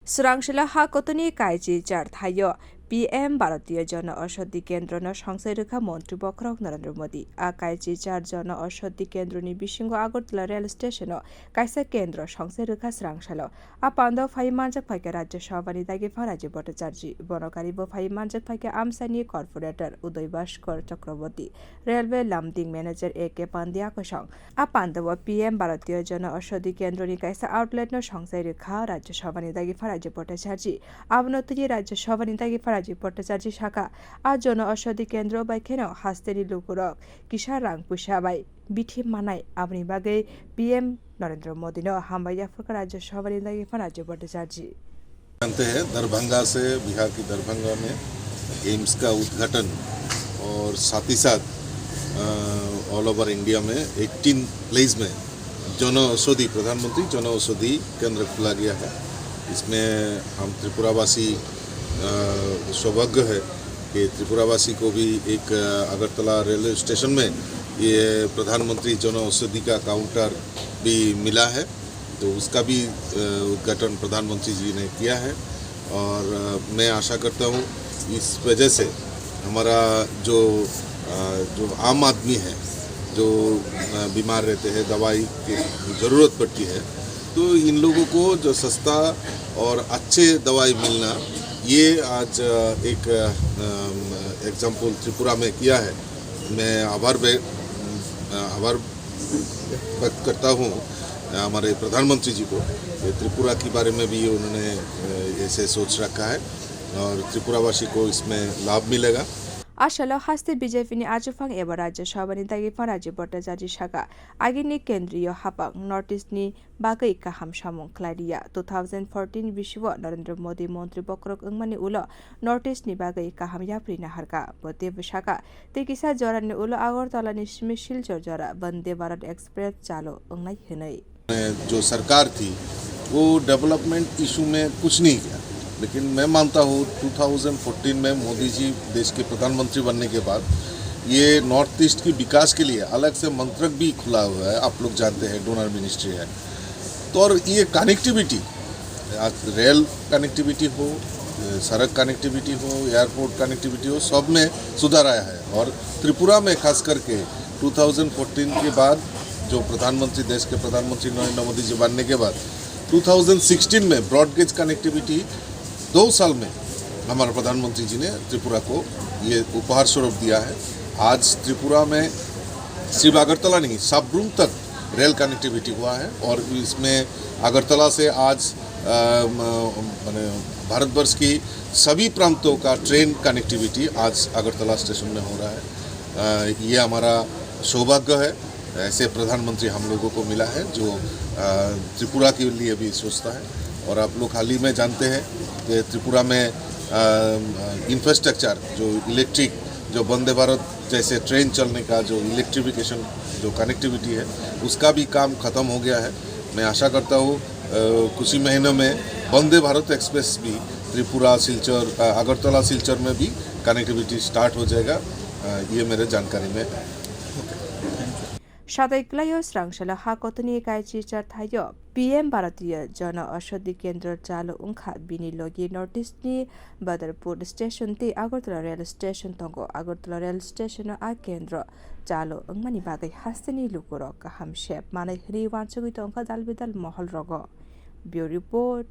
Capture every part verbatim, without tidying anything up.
Swrangshila ha kotoni kaichi char thaio P M Bharatiya Jana Aushadhi Kendro no songchai rwkha Montri Bokhorok Narendra Modi. A kaichi char Jana Aushadhi Kendro ni bisingo Agartala rail station o kaisa kendro songchai rwkha swrangshalo. A pando phai manjak phaikha Rajya Sabha ni dagi Pharajit Bhattacharjee. Bono karibo phai manjak phaikha Amsani corporator Uday Bhaskar Chakraborty, railway Lumding manager A K Pandya kosong. A pandao P M Bharatiya Jana Aushadhi Kendro ni kaisa outlet no songchai rwkha Rajya Sabha ni dagi Pharajit Bhattacharjee. Abono twi Rajya Sabha ni dagi Pharajit Bhattacharjee sakha, a Jana Aushadhi Kendro bai kheno hasteni lukurok kisa rang puisa bai bithi manai, aboni bagwi P M Narendra Modi no hambai yaphurkha Rajya Sabha ni dagi Pharajit Bhattacharjee. जानते हैं, दरभंगा से, बिहार की दरभंगा में एम्स का उद्घाटन और साथ ही साथ, अ, ऑल ओवर इंडिया में एटीन प्लेस में जन औषधि, प्रधानमंत्री जन औषधि केंद्र खोला गया है। इसमें हम त्रिपुरावासी, अ, सौभाग्य है कि त्रिपुरावासी को भी एक, अ, अगरतला रेलवे स्टेशन में ये प्रधानमंत्री जन औषधि का काउंटर भी मिला है। तो उसका भी, अ, उद्घाटन प्रधानमंत्री जी ने किया है और, अ, मैं आशा करता हूँ इस वजह से हमारा जो, अ, जो आम आदमी है, जो, अ, बीमार रहते हैं, दवाई की ज़रूरत पड़ती है, तो इन लोगों को जो सस्ता और अच्छे दवाई मिलना, ये आज, अ, एक, अ, एग्जाम्पल त्रिपुरा में किया है। मैं आभार व्य-, अ, आभार व्यक्त करता हूँ, अ, हमारे प्रधानमंत्री जी को। ये त्रिपुरा के बारे में भी उन्होंने, अ, ऐसे सोच रखा है और त्रिपुरावासी को इसमें लाभ मिलेगा। Asalo haste B J P ni achufang eba Rajya Sabha ni dagi Pharajit Bhattacharjee sakha, agini kendriyo haphang North East ni bagwi kaham samung khlai liya. Two thousand fourteen bisio Narendra Modi montri bokhorok wngmani ulo North East ni bagwi kaham yapri naharkha. Bo teibo sakha, tei kisa jorani ulo Agartala ni simi Silchar jora Vande Bharat Express chalu wngnai hwnwi. जो सरकार थी, वो development issue में कुछ नहीं किया, लेकिन मैं मानता हूँ, टू थाउजेंड फ़ोर्टीन में मोदी जी देश के प्रधानमंत्री बनने के बाद ये नॉर्थ ईस्ट की विकास के लिए अलग से मंत्रक भी खुला हुआ है, आप लोग जानते हैं, डोनर मिनिस्ट्री है। तो और ये कनेक्टिविटी, आज रेल कनेक्टिविटी हो, सड़क कनेक्टिविटी हो, एयरपोर्ट कनेक्टिविटी हो, सब में सुधार आया है। और त्रिपुरा में खास करके टू थाउजेंड फ़ोर्टीन के बाद जो प्रधानमंत्री, देश के प्रधानमंत्री नरेंद्र मोदी जी बनने के बाद टू थाउजेंड सिक्सटीन में ब्रॉड गेज कनेक्टिविटी दो साल में हमारे प्रधानमंत्री जी ने त्रिपुरा को ये उपहार स्वरूप दिया है। आज त्रिपुरा में सिर्फ अगरतला नहीं, साब्रुम तक रेल कनेक्टिविटी हुआ है और इसमें अगरतला से आज, अ, म-, माने भारतवर्ष की सभी प्रांतों का ट्रेन कनेक्टिविटी आज अगरतला स्टेशन में हो रहा है। अ, ये हमारा सौभाग्य है, ऐसे प्रधानमंत्री हम लोगों को मिला है जो, अ, त्रिपुरा के लिए भी सोचता है। और आप लोग हाल ही में जानते हैं कि त्रिपुरा में, अ, इंफ्रास्ट्रक्चर जो इलेक्ट्रिक, जो वंदे भारत जैसे ट्रेन चलने का जो इलेक्ट्रिफिकेशन, जो कनेक्टिविटी है, उसका भी काम खत्म हो गया है। मैं आशा करता हूँ, अ, कुछ ही महीनों में वंदे भारत एक्सप्रेस भी त्रिपुरा, सिलचर, अ, अगरतला, सिलचर में भी कनेक्टिविटी स्टार्ट हो जाएगा। अ, ये मेरे जानकारी में है। Satai kwlaio swrangshalo ha kotoni kaichi char thaio P M Bharatiya Jana Aushadhi Kendra chalu wngkha, bini logi North East ni Badarpur station tei Agartala rail station tongo. Agartala rail station o a kendro chalu wngmani bagwi hasteni lukurok kaham sep manwi hwnwi uansugwi tongkha dal bidal mohol rogo. Bureau Report,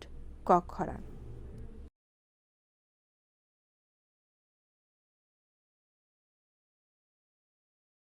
Kokhoran.